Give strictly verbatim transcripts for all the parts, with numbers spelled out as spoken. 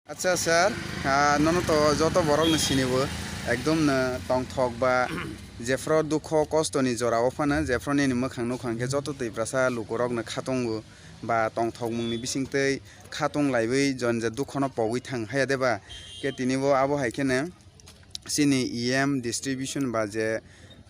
Acha sir, ah, nono to joto borok no sini bo, ekdom no tongthok ba, jephro dukho kosto ni jora o phano, jephro nini mwkhang nukha hwnkhe joto Tiprasa lukurok no khatung o ba tongthok mung ni bising twi khatung laiwi jon je dukho no pogwi thang haya de ba, khe tini bo abo hai kheno chini E M distribution ba je,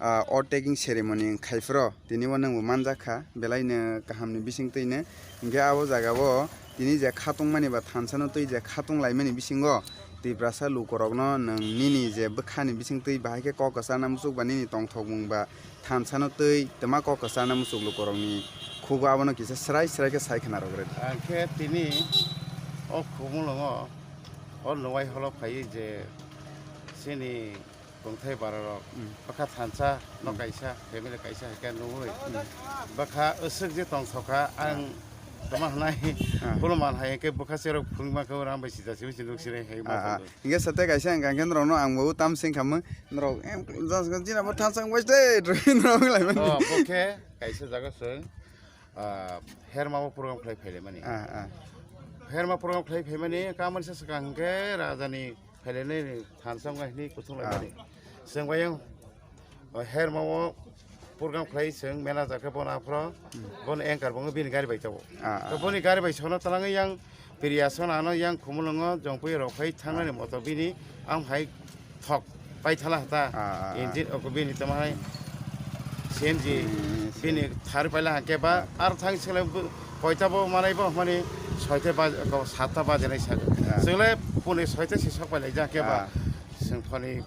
ah, oath taking ceremony khai phro tini bo nwng bo manjak kha, belai no kaham ni bising twi no. Hwnkhe abo jaga o tini je khatung mani ba thansa no twi je khatung lai mani bisingo Tiprasa lukurok no nwng nini je bwkha ni bising twi bahai khe kok kwchar na muchuk ba nini tongthok mung ba thansa no twi twma kok kwchar na muchuk lukurok ni khugo abono kisa swrai swrai khe sai khna rwgwrwi. Ang khe tini o Khumulwngo o Nwai holo phaiwi je chini tongthai bararok, mm, bwkha thansa no, mm, kaisa, family kaisa hai khe nugwi, mm, bwkha aswk je tongthokha, ang, ah, tongma hwnai, ah, khulumani hai khe bwkha cherok phungma khe rang bai sida simi se nuk sire hai ma, ah, ah, tongwi. Hingke sate kaisa hingka hingke norok no ang bo tam sing khamung norok em jang jang jina bo thansa wng bai de norok lai mani. Oh, bo khe kaisa jaga se, ah, herma bo program khlai phaile mani. Ah, ah. Herma program khlai phaimani kamani sa swkang hingke raja ni phailene ni thansa wng hini kuthung lai, ah, mani. Chwng bai yang, o, herma o program khlai chwng manager khe bono aphro, hmm, bono anchor bo wng bini gari bai tongo. Ah, ah. To boni gari bai sono twlangwi yang Priya Sona no yang Khumulwngo jongpui rok phai thangnani, ah, moto bini ang hai thok pai thala hata. Ah, ah, ah. Engine oko bini tamo hai C N G, hmm, bini thar paila hake ba, ah, ar thang sele bu-, koita bo manai bo mani soita baj-, ko satta baje nai sa. Ah. Sele puni soita si sok pailai ja ke ba. Ah. Seng phani,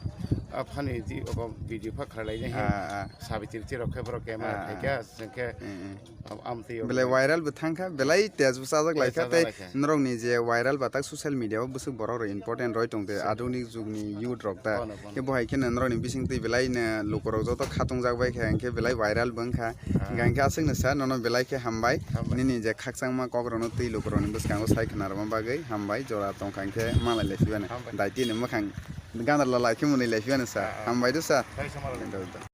ah, phani di oko video pha khalai nai. Ah, ah. Sabitri tiro khe borok camera, ah, khai kha, ah, seng khe, mm, mm, am, am twi belai viral bo thang kha, belai tej bo chajak lai kha, tej chajak tei lai kha. Norok ni je viral ba tak social media o bwswk borok rok important roi tong te, se, adhunik jug ni youth rok ta. Bono, bono. Khe bo hai khe norok ni bising twi belai no luku rok joto khatung jak bai kha, hingkhe belai viral bo wng kha. Ah. Hingkha hingkhe aswk no sa nono belai khe hambai. Hambai. Nini je khakchangma kok rok no twi luku rok ni bwskango sai khna rwma bagwi hambai, jora tong kha hingkhe malai lai phibani. Hambai. Daiti ni mwkhang gana la lai khe mwnwi lai phibani sa. Ah, ah. Hambai do sa. Sai sa malai lai. Do, do.